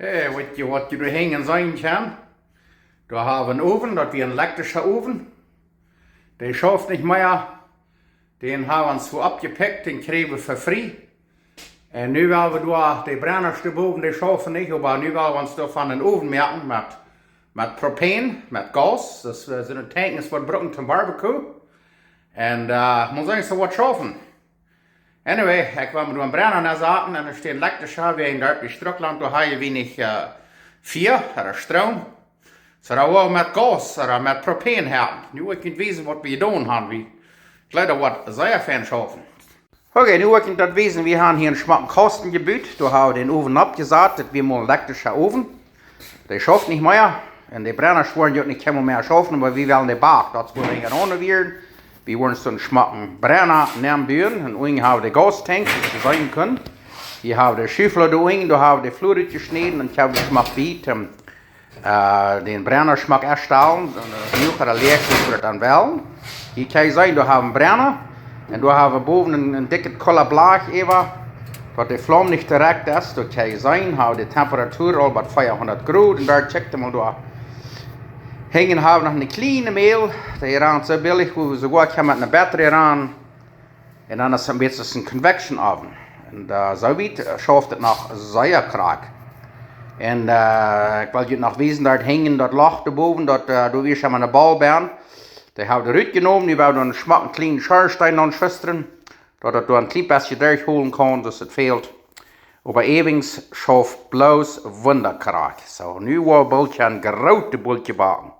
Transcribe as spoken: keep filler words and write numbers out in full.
Hey, weet jie waut jie doa hinjen seenen kjennen? Doa hab wie een Owen, daut wia een elektrischa Owen. Dee schauft nich mea. Dän hab wie ons soo oppjepikjt, dän kjrieejen wie fa frie. Un nu well wie doa, de Brennasch doa bowen, dee schaufen nich, oba nu well wie ons doavon een Owen moaken met, met Propan, met Gaus. Daut sent, äh, soone Tanks waut wie brucken toom Barbecue. Un, äh, mott seenen, soo waut schaufen. Anyway, ekj well mie doa een Brenna nensaten un doa steit een elektrischa, wie en Darp bie Struckland, doa hab wie nich, äh, Fia, ooda Stroom. Soo, doa woa wie met Gaus, ooda met Propan haben. Nu woa ekj junt wiesen waut wie jedonen haben. Wie, ekj jleew daut woat sea fein schaufen. Okay, nu woa ekj junt daut wiesen. Wie haben hia een schmocken Kausten jebut. Doa hab wie dän Owen oppjesat. Daut wia mol een elektrischa Owen. Dee schauft nich mea. Un de Brennasch woaren je uk nich kjeenmol mea schaufen, oba wie wellen de Bak, daut woat een renovieren. Wie woaren soon schmocken Brenna nenbuen. Un unjen hab wie de Gaustank, waut jie seenen kjennen. Hia hab wie de Schufflod unjen, doa hab wie de Flua utjeschnäden un hab wie schmock Biet, äh, dän Brenna schmock aunstalen, soone huagere Läajen, woo wie daut dan wellen. Hia kjenn jie seenen, doa hab wie een Brenna. Un doa hab wie bowen een, een dikjet Kola Blach äwa, daut de Flaum nich direkt es. Doa kjenn jie seenen, hab wie de Temperatua aul bie veahundat Grod. Un doa kjikjt mol doa. Hinjen hab wie noch eene kjliene Mäl, dee rant soo billich, woo wie soogoa kjennen met eene Batterie ran. Un dan es daut een bät een convection oven. Un, äh, soo wiet, äh, schauft et noch sea krakjt. Un, äh, ekj well junt noch wiesen, doa hinjen daut Loch doa bowen, daut, äh, doa wia eemol een Baul bie. Dee hab wie rutjenomen, nu woa wie een schmocken kjlienen Schoorstein aunschustren, daut daut doa een kjlien bät derchholen kaun, soo aus et fält. Oba äwens schauft bloos wundaboa krakjt. Soo, nu woa wie boolt een grootet Bultje backen.